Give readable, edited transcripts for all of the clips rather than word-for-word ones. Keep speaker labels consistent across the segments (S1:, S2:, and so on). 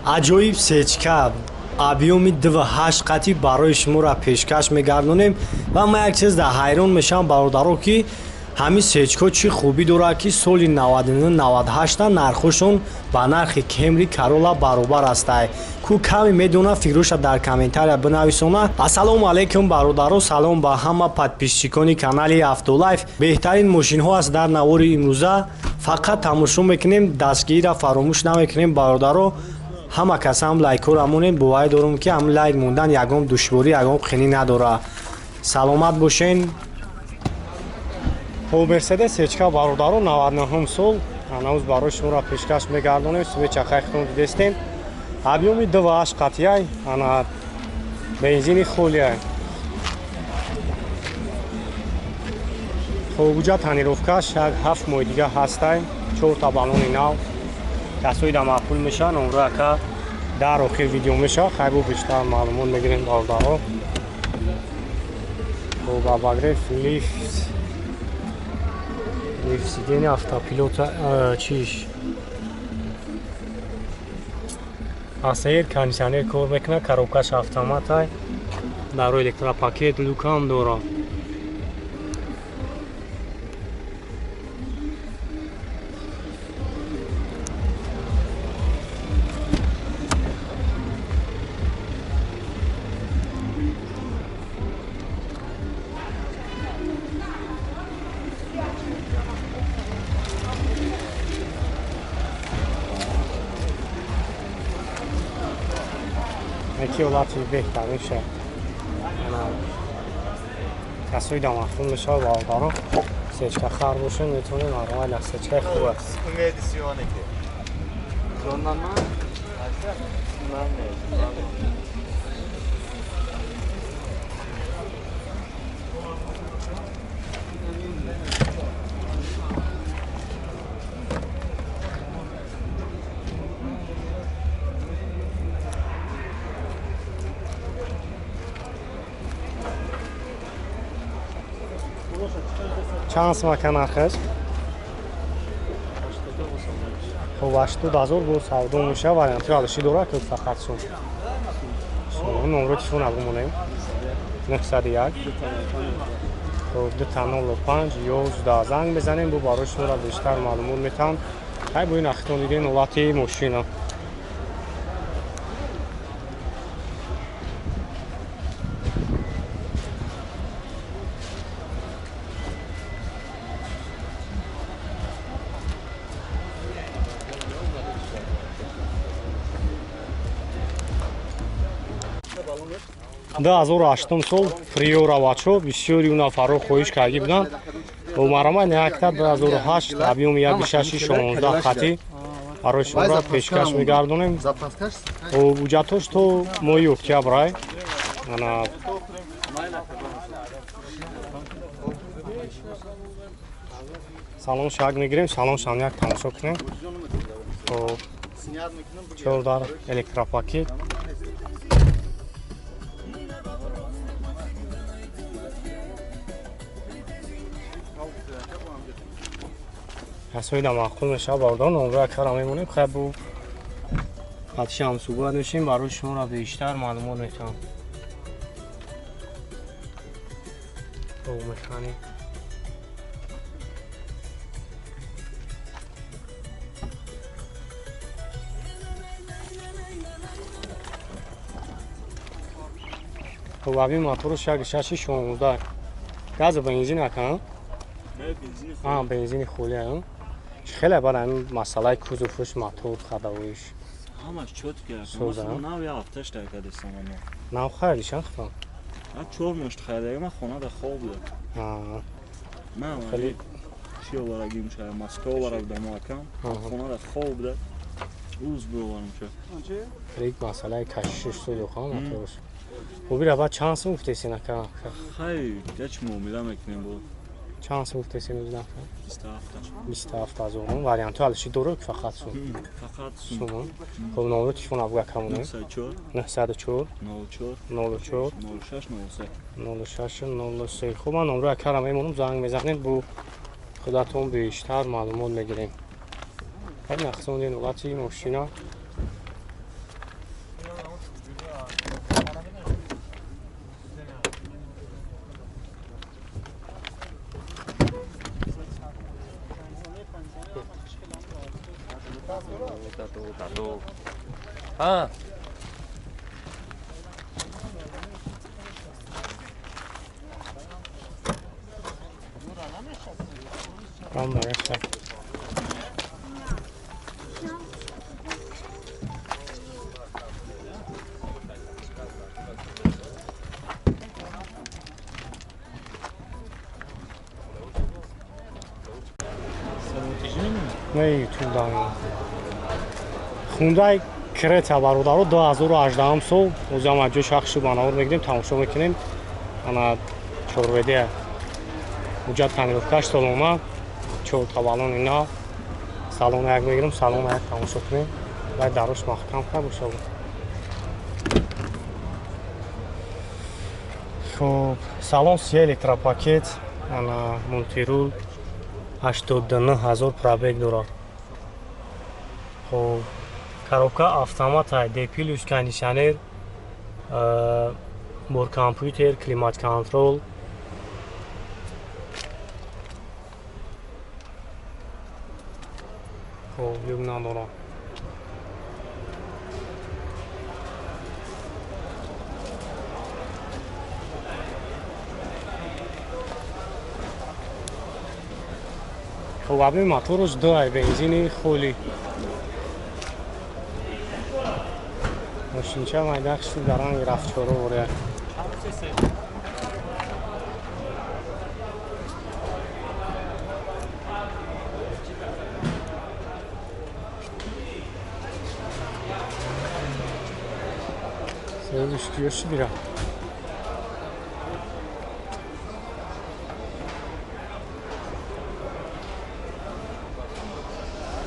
S1: Аҷоиб сечка объёми 2,8 қатӣ барои шуморо пешкаш мегардонем ва ман як чиз дар ҳайрон мешавам, бародаро, ки ҳамин сечко чӣ хубӣ дорад, ки соли 99-98 нархошон ба нархи Кемри, Карола баробар астай. Ку каме медона, фикроша дар комментария бинависона. Ассалому алайкум, бародаро, салом ба ҳама подписчикони канали Автолайф. Беҳтарин мошинҳо аст дар навори имрӯза. Фақат тамошо мекунем, дастгириро фаромӯш намекунем, бародаро. Ҳама кас ҳам лайкҳоро монем, боварӣ дорум, ки ҳам лайк мондан ягон душворӣ, ягон қинӣ надорад. Саломат бошен. Хоб, Мерседес сечка, бародаро, 99 сол ҳанӯз барои шуморо пешкаш мегардонем. Свеча хайхтон дидестем. Объёми 2,8 қатияй, ана бензини холияй. Хоб, уҷа тонировкаш як 7 моҳи дига ҳастай, чорта баллони нав. Касои да маъқул мешаванд, онро ака дар охир видео мешавад. Хайбо бештар маълумот мегирем, бародаро. Хоб, обогрев, лифт, сиденья, автопилота, чиш, АСР, кондиционер кор мекунад, коробкаш автоматай, даро электропакет, люкам дорад. Яки ҳолати беҳтарин ша. Касои да маъқул мешавад, бародаро, сечка хар бошед, метавонед нормально, сечкаи хуб аст. Чанд сум, ака, нархаш? Хоб, 80 000 бо савдо мешавад. Варианти алиши дорад ки фақат сум? Номро телефона бимонем: 901, хоб, 2 05 11. Занг мезанем, бо барои шуморо бештар маълумот метаҳам. Хай, бо ин ахитон дидем ҳолати мошина. 2008-ум сол Приора, бачо, бисёри нафарро хоҳиш карда буданд. Бо марамай якта 2008, объёми 1,6, 16 хати барои шуморо пешкаш мегардонем. Ҳуҷҷатош то моҳи октябрай. Ана салон шак мегирем, салон шам як тамошо кунем. Чордар электропакет. Касои да маъқул мешавад, бародарон, номро якара мемонем. Хай, бу қатиши ҳамсӯҳбат мешем, барои шуморо бештар маълумот метаҳам. Механик. Хоб, аби моторш 1,6, 16, газу бензин, ака? Бензини холия. Хеле бар ҳамин масъалаи кузовуш, мотор, ходовойш?
S2: Ҳамаш чётко. Нав я ҳафташ дакадестам.
S1: Нав харидӣ? Чанд хитон?
S2: 4 моҳ харидаги, ман хонада хоб будам. Ман хеле чи оварагим, ча Москва овара будам, акам хонада хоб буда, рӯз бироварам ча.
S1: Рик масъалаи кашишиш суду ха моторш. Хуб, ира баъд чанд сум гуфтесин, ака?
S2: Хай, яч муомила мекунем бо.
S1: Чанд сум гуфтесин ӯз нафар? 27 000. Вариантҳо алиши дорад ки фақат сум?
S2: Фақат сум.
S1: Хоб, номро телефон абу акамонем: 904 04
S2: 06 03.
S1: 06 03. Хуб, ман номро акара мемонам, занг мезанем, бо худатон бештар маълумот мегирем. Хай, нақсондин ҳолати мошина.
S3: Дадо. Ҳа.
S1: Не ютуб дам. Хундай Крета бародаро 2018 сол озам аҷо шахси банавор мегирем, тамошо мекунем. Ана чорведе муҷад тонировкаш солона чор табалон ина салон як мегирем, салон як тамошо кунем. Баъд дарош маҳкам кард бошад. Хуб, салон си электропакет, ана мультирул 89 000 пробег дорад. Хуб, коробка автомат ай, D плюс кондиционер, бор компютер, климат контрол. Хуб, люк надорад. Хуб, аби моторш ду ай бензини холи. Мошинча майда хишти дар ранги рафчоро вория. Сеюдиш киёши дира.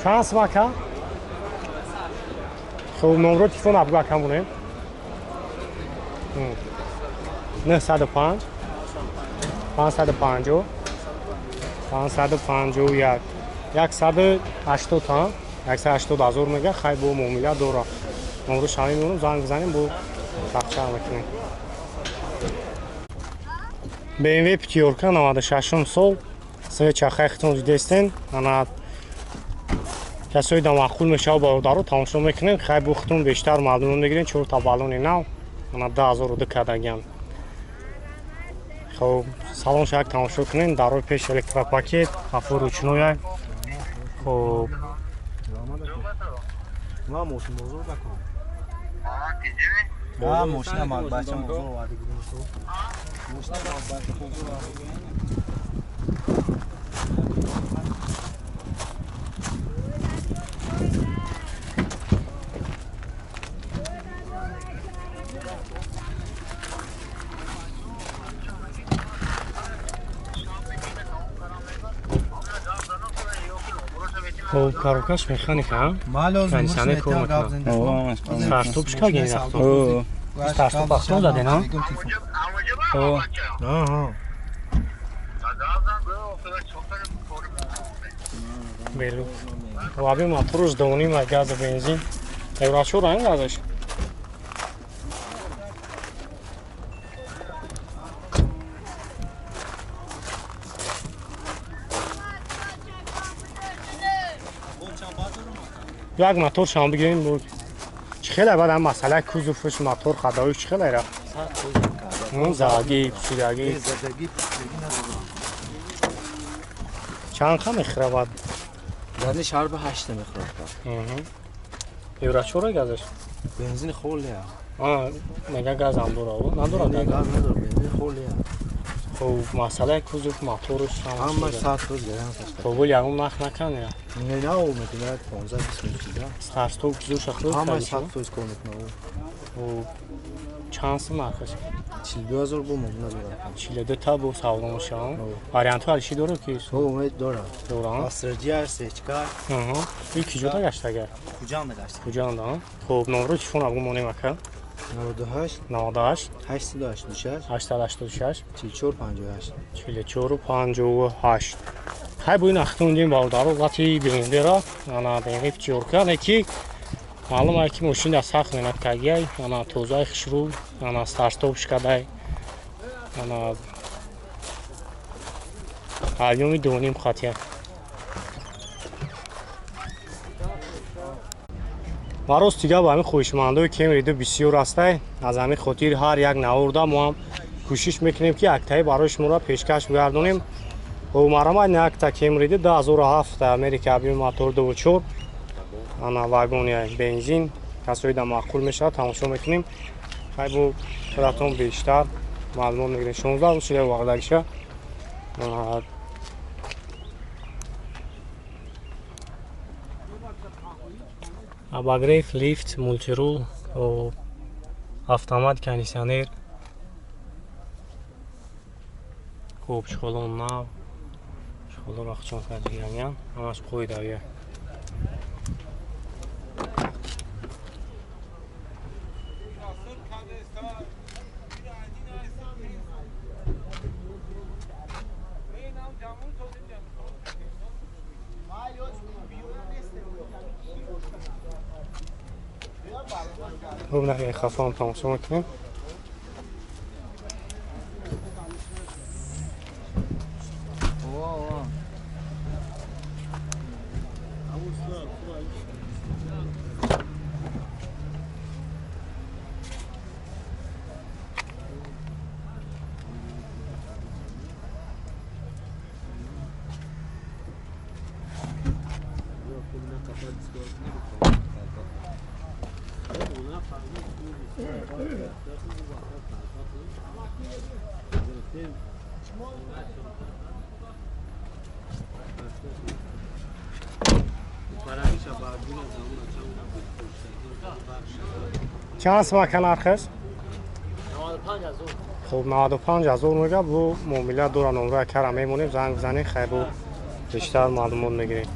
S1: Чанд сум ака? Хуб, номро телефон абгу ака монем. 905 550 551 180 ҳа 180 ҳазор мега. Хай бо муомила дора. Номро шами мемонем, занг бизанем, бо тақча мекунем. BMW пятёрка 96 сол, свеча хай хитон дидестен. Ана касои да маъқул мешава бародаро тамошо мекунем. Хай бо хитон бештар мардумон мегирем. Чор та баллони нав, ана 10002 кардагиам. Хоб, салон шак тамошо кунем. Дарои пеш электропакет, қафо ручной. Хоб,
S4: ма мошин бозор накун. Ма мошина ма бача бозор оварда будем. Мошина ма бача бозор оварда будем.
S1: Хуб, коробкаш механика, кондиционер кор мекунад. Старстоп чӣ кардем рафто? Старстоп ахто заден, а? Белу. Аби моторш доним ай газа бензин. Еврачор айн газаш. Як мотор шам бигирем. Чӣ хеле баъд ам масъала кузовш мотор хадои чӣ хеле рафт? Задаги, пусидаги. Чанд қа мехӯрад?
S4: Зани шаҳр ба 8 мехӯрад.
S1: Еврочора газаш?
S4: Бензин холия.
S1: Мега газ ҳам дорад, надорад?
S4: Не, газ надорад, бензин холия.
S1: Хуб, масъалаи кузов моторш
S4: ҳамаш 100% гарант аст.
S1: Хуб, ягон нарх наканед?
S4: Не, на, мекунад 15 20 мешуда.
S1: Старстоп кузовша худ
S4: ҳамаш 100% кор мекунад.
S1: Хуб, чанд сум нархаш?
S4: 42 000 бо мумкин дорад.
S1: 42 та бо савдо мешавад. Вариантҳо алиши дорад ки?
S4: Умед дорад.
S1: Дорад.
S4: Астрджиар, сечка.
S1: Ин киҷода гаштагар?
S4: Хуҷанда гашта.
S1: Хуҷанда. Хуб, номро телефон абгу монем ака?
S4: 98
S1: 98
S4: 886
S1: 886
S4: 44 58
S1: 44 58. Хай бо ин ахтун бародаро вати BMW-ра, ана BMW пятёрка, не ки маълум ай ки мошин сахт менат кагиай, ана тозаи хушрӯ, ана старстоп шикадай, ана ҳайёми доним хатия. Ва рости гап, ҳамин хоҳишмандои Кемри 2 бисёр ҳастай. Аз ҳамин хотир ҳар як наворда мо ҳам кӯшиш мекунем, ки яктаи барои шуморо пешкаш бигардонем. Марамад якта Кемри 2 2007 Америка объёми мотор 2.4, ана вагони бензин, касои да маъқул мешавад, тамошо мекунем. Хай, бо худатон бештар маълумот мегирем. 16 рӯз шуда вақдагиша. Обогрев, лифт, мультирул, автомат, кондиционер. Хуб, чехолон нав, чехолоро хучон кардигираниян, ҳамаш қоидавия. Хуб, наҳияи хафаам тамошо мекунем. Чанд сумака нархаш?
S4: 95,000.
S1: Хуб, 95,000 мега. Бу муомила дора, номроя кара мемонем, занг бизанем, хай, бу бештар маълумот мегирем.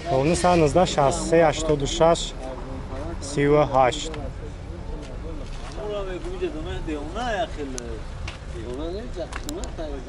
S1: Хуб, 919 63 86 38.